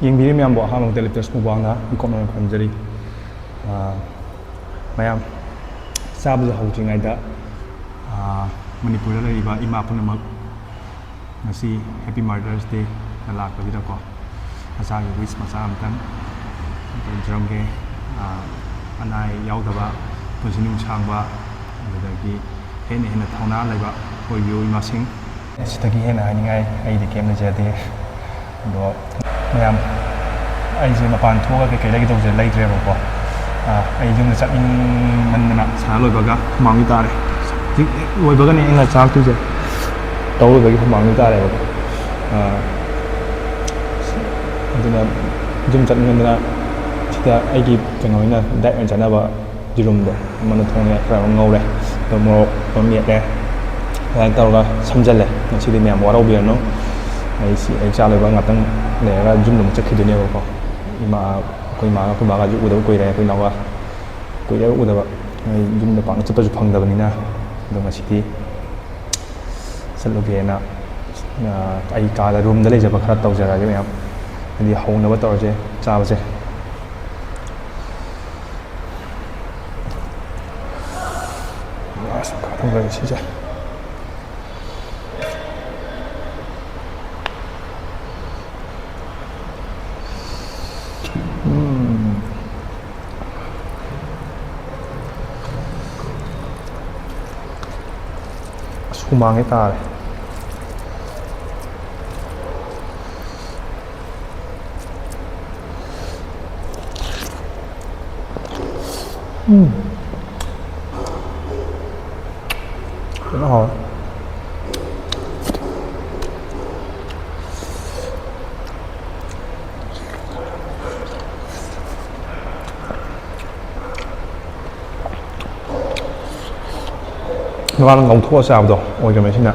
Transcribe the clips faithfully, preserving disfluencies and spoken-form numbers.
ꯌꯦꯡꯕꯤꯔꯤ ꯃꯌꯥꯝꯕꯨ ꯑꯍꯥꯟꯕ ꯃꯛꯇꯗ ꯂꯤꯞꯇꯁ ꯃꯨꯛꯕꯥꯡꯅ ꯏꯀꯣꯛꯅꯅ ꯈꯨꯔꯨꯝꯖꯔꯤ꯫ ꯑꯥ, ꯃꯌꯥꯝ, ꯆꯥꯕꯁꯦ ꯍꯧꯗ꯭ꯔꯤꯉꯩꯗ, ꯑꯥ, ꯃꯅꯤꯄꯨꯔꯗ ꯂꯩꯔꯤꯕ ꯏꯃꯥ ꯄꯨꯝꯅꯃꯛ ꯉꯁꯤ Happy Mother's Day ꯂꯥꯛꯄꯁꯤꯗꯀꯣ, ꯃꯆꯥꯒꯤ wish ꯃꯆꯥ ꯑꯃꯇꯪ ꯇꯧꯖꯔꯝꯒꯦ꯫ ꯑꯥ, ꯑꯅꯥ ꯑꯌꯦꯛ ꯌꯥꯎꯗꯕ, ꯄꯨꯟꯁꯤ ꯅꯨꯡꯁꯥꯡꯕ, ꯑꯗꯨꯗꯒꯤ ꯍꯦꯟꯅ ꯍꯦꯟꯅ ꯊꯧꯅꯥ ꯂꯩꯕ ꯑꯣꯏꯕꯤꯌꯨ ꯏꯃꯥꯁꯤꯡ꯫ ꯁꯤꯗꯒꯤ ꯍꯦꯟꯅ ꯍꯥꯏꯅꯤꯡꯉꯥꯏ ꯑꯩꯗꯤ ꯀꯩꯝ ꯂꯩꯖꯗꯦ꯫ ꯑꯗꯣ ꯃꯌꯥꯝ, ꯑꯩꯁꯦ ꯃꯄꯥꯟ ꯊꯣꯛꯑꯒ ꯀꯩꯀꯩ ꯂꯩꯒꯦ ꯇꯧꯕꯁꯦ ꯂꯩꯇ꯭ꯔꯦꯕꯀꯣ꯫ ꯑꯥ, ꯑꯩ ꯌꯨꯝꯗ ꯆꯠꯅꯤꯡꯃꯟꯗꯅ ꯁꯥꯟꯅ ꯂꯣꯏꯕꯒ ꯍꯨꯃꯥꯡꯗꯤ ꯇꯥꯔꯦ꯫ ꯍꯧꯖꯤꯛ ꯍꯦꯛ ꯂꯣꯏꯕꯒꯅꯦ ꯑꯩꯅ ꯆꯥꯔꯛꯇꯣꯏꯁꯦ꯫ ꯇꯧ ꯂꯣꯏꯕꯒꯤ ꯍꯨꯃꯥꯡꯗꯤ ꯇꯥꯔꯦꯕꯀꯣ꯫ ꯑꯥ, ꯑꯗꯨꯅ ꯌꯨꯝ ꯆꯠꯅꯤꯡꯃꯟꯗꯅ ꯁꯤꯗ ꯑꯩꯒꯤ ꯀꯩꯅꯣ ꯑꯣꯏꯅ diet ꯑꯣꯏꯅ ꯆꯥꯅꯕ ꯌꯦꯔꯨꯝꯗꯣ ꯑꯃꯅ ꯊꯣꯡꯉꯦ, ꯈꯔ ꯑꯃ ꯉꯧꯔꯦ, ꯑꯗꯣ ꯃꯣꯔꯣꯛ ꯑꯃ ꯃꯦꯠꯂꯦ꯫ ꯑꯗꯨꯃꯥꯏꯅ ꯇꯧꯔꯒ ꯁꯝꯖꯜꯂꯦ꯫ ꯉꯁꯤꯗꯤ ꯃꯌꯥꯝ ꯋꯥꯔꯧꯕꯤꯔꯅꯨ꯫ ꯑꯩ ꯁꯤ ꯍꯦꯛ ꯆꯥ ꯂꯣꯏꯕ ꯉꯥꯛꯇꯪ ꯂꯩꯔꯒ ꯌꯨꯝꯗ ꯑꯃꯨꯛ ꯆꯠꯈꯤꯗꯣꯏꯅꯦꯕꯀꯣ꯫ ꯏꯃꯥ, ꯑꯩꯈꯣꯏ ꯏꯃꯥꯒ ꯑꯩꯈꯣꯏ ꯕꯥꯒꯁꯨ ꯎꯗꯕ ꯀꯨꯏꯔꯦ, ꯑꯩꯈꯣꯏ ꯏꯅꯥꯎꯒ ꯀꯨꯏꯔꯦ ꯎꯗꯕ꯫ ꯑꯩ ꯌꯨꯝꯗ ꯄꯥꯛꯅ ꯆꯠꯄꯁꯨ ꯐꯪꯗꯕꯅꯤꯅ꯫ ꯑꯗꯣ ꯉꯁꯤꯗꯤ ꯆꯠꯂꯨꯒꯦꯅ, ꯑ, ꯑꯩ ꯀꯥꯗ, ꯔꯨꯝꯗ ꯂꯩꯖꯕ ꯈꯔ ꯇꯧꯖꯔꯛꯑꯒꯦ ꯃꯌꯥꯝ꯫ ꯍꯥꯏꯗꯤ ꯍꯧꯅꯕ ꯇꯧꯔꯁꯦ ꯆꯥꯕꯁꯦ꯫ ꯑꯁ, ꯃꯈꯥ ꯊꯝꯈ꯭ꯔꯒꯦ ꯁꯤꯁꯦ꯫ ꯎꯝ꯫ ꯑꯁ, ꯍꯨꯃꯥꯡꯗꯤ ꯇꯥꯔꯦ꯫ ꯎꯝ꯫ ꯐꯖꯅ ꯍꯥꯎꯋꯦ꯫ ꯃꯃꯥꯡꯗ ꯉꯧꯊꯣꯛꯑ ꯆꯥꯕꯗꯣ ꯑꯣꯏꯗ꯭ꯔꯕꯅꯤ ꯁꯤꯅ꯫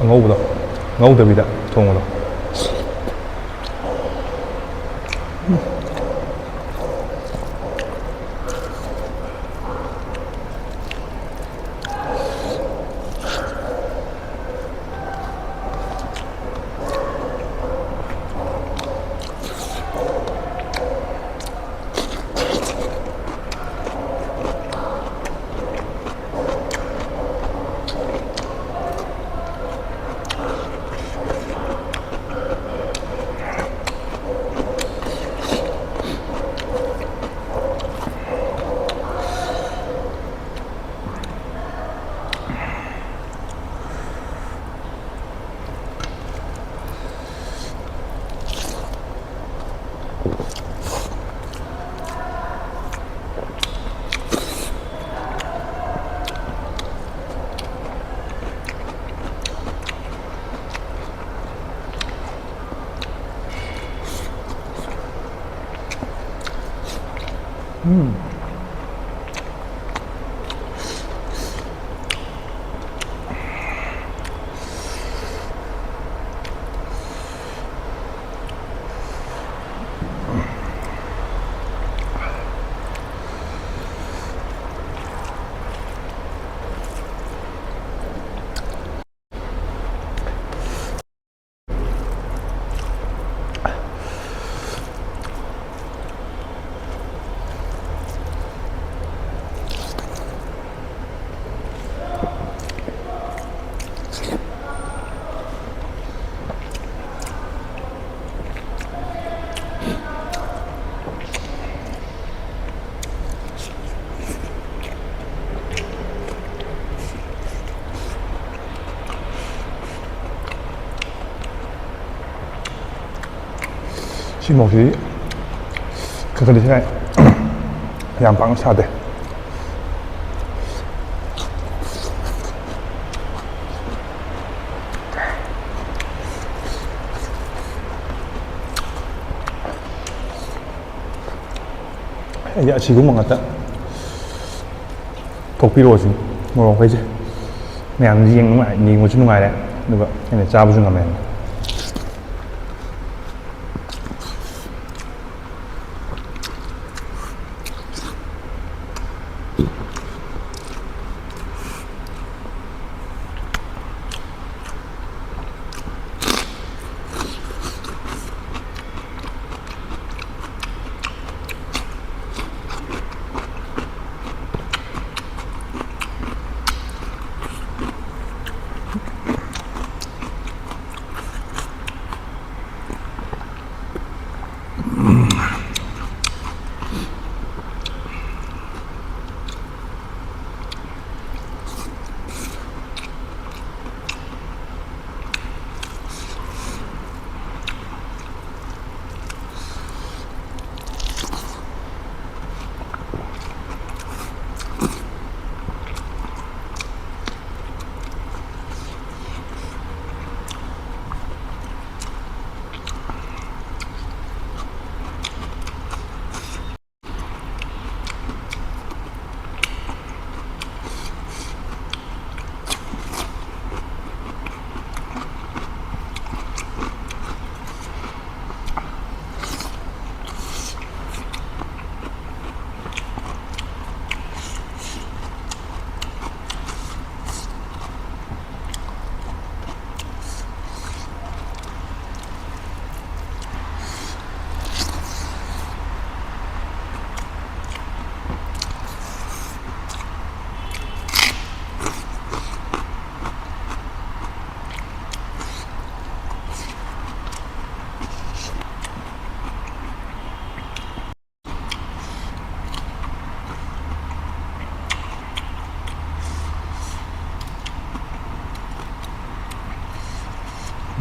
ꯑꯉꯧꯕꯗꯣ ꯉꯧꯗꯕꯤꯗ ꯊꯣꯡꯕꯗꯣ꯫ ꯎꯝ꯫ ꯁꯤ ꯃꯣꯔꯣꯛꯁꯤꯗꯤ ꯈꯔ ꯈꯔꯗꯤ ꯁꯥꯏ꯫ ꯌꯥꯝ ꯄꯥꯛꯅ ꯁꯥꯗꯦ꯫ ꯑꯩꯗꯤ ꯑꯁꯤꯒꯨꯝꯕ ꯉꯥꯛꯇ ꯊꯣꯛꯄꯤꯔꯛꯑꯣ ꯁꯤꯅꯤ ꯃꯣꯔꯣꯛ ꯃꯈꯩꯁꯦ꯫ ꯃꯌꯥꯝ ꯌꯦꯡ ꯅꯨꯡꯉꯥꯏ, ꯌꯦꯡꯕꯁꯨ ꯅꯨꯡꯉꯥꯏꯔꯦ, ꯑꯗꯨꯒ ꯑꯩꯅ ꯆꯥꯕꯁꯨ ꯉꯝꯃꯦ꯫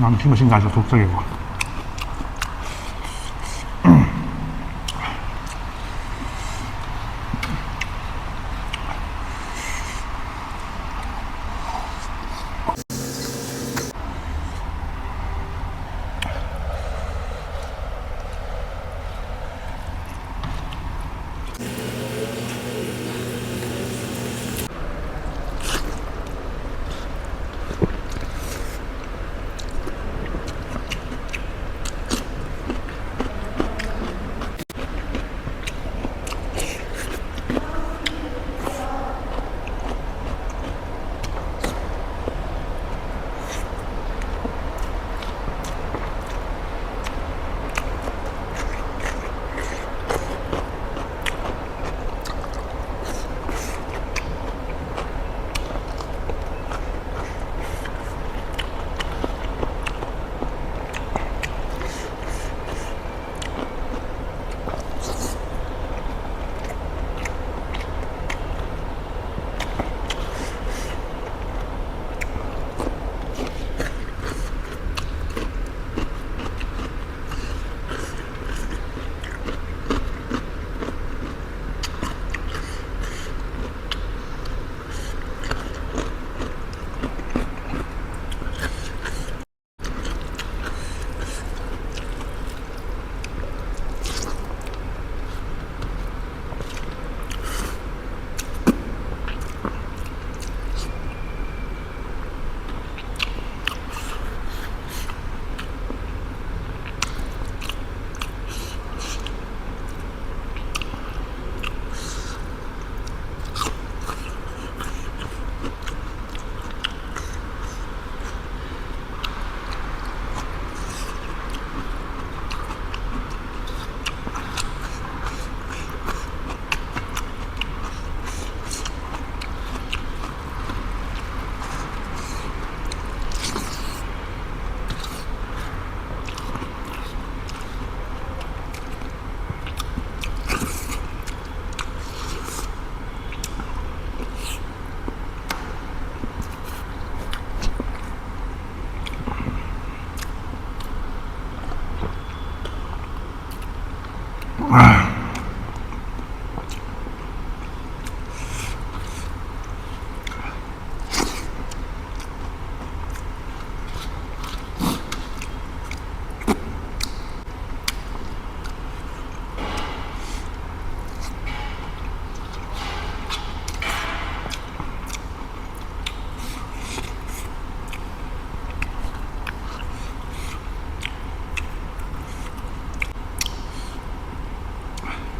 ꯅꯝꯊꯤ ꯃꯁꯤꯡ ꯀꯥꯏ ꯆꯠꯊꯣꯛꯆꯒꯦꯀꯣ꯫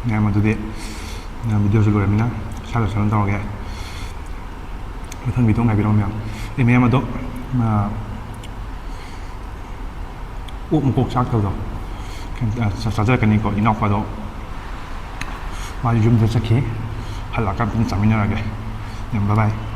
ꯃꯌꯥꯝ, ꯑꯗꯨꯗꯤ ꯃꯌꯥꯝ videoꯁꯨ ꯂꯣꯏꯔꯕꯅꯤꯅ ꯁ꯭ꯋꯥꯏꯗ ꯁꯨꯃꯥꯏꯅ ꯇꯧꯔꯒꯦ꯫ ꯃꯊꯪ video ꯉꯥꯏꯕꯤꯔꯣ ꯃꯌꯥꯝ꯫ ꯑꯦ ꯃꯌꯥꯝ, ꯑꯗꯣ, ꯑ, ꯑꯣꯛ ꯃꯀꯣꯛ ꯆꯥꯛꯇꯧꯗꯣ ꯆꯥ-, ꯆꯥꯖꯔꯛꯀꯅꯤꯀꯣ꯫ ꯏꯅꯥꯎꯄꯥꯗꯣ ꯃꯥ ꯌꯨꯝꯗ ꯆꯠꯈꯤ, ꯍꯜꯂꯛꯑꯀꯥꯟꯗ ꯄꯨꯟꯅ ꯆꯥꯃꯤꯟꯅꯔꯒꯦ꯫ ꯌꯥꯝ bye bye꯫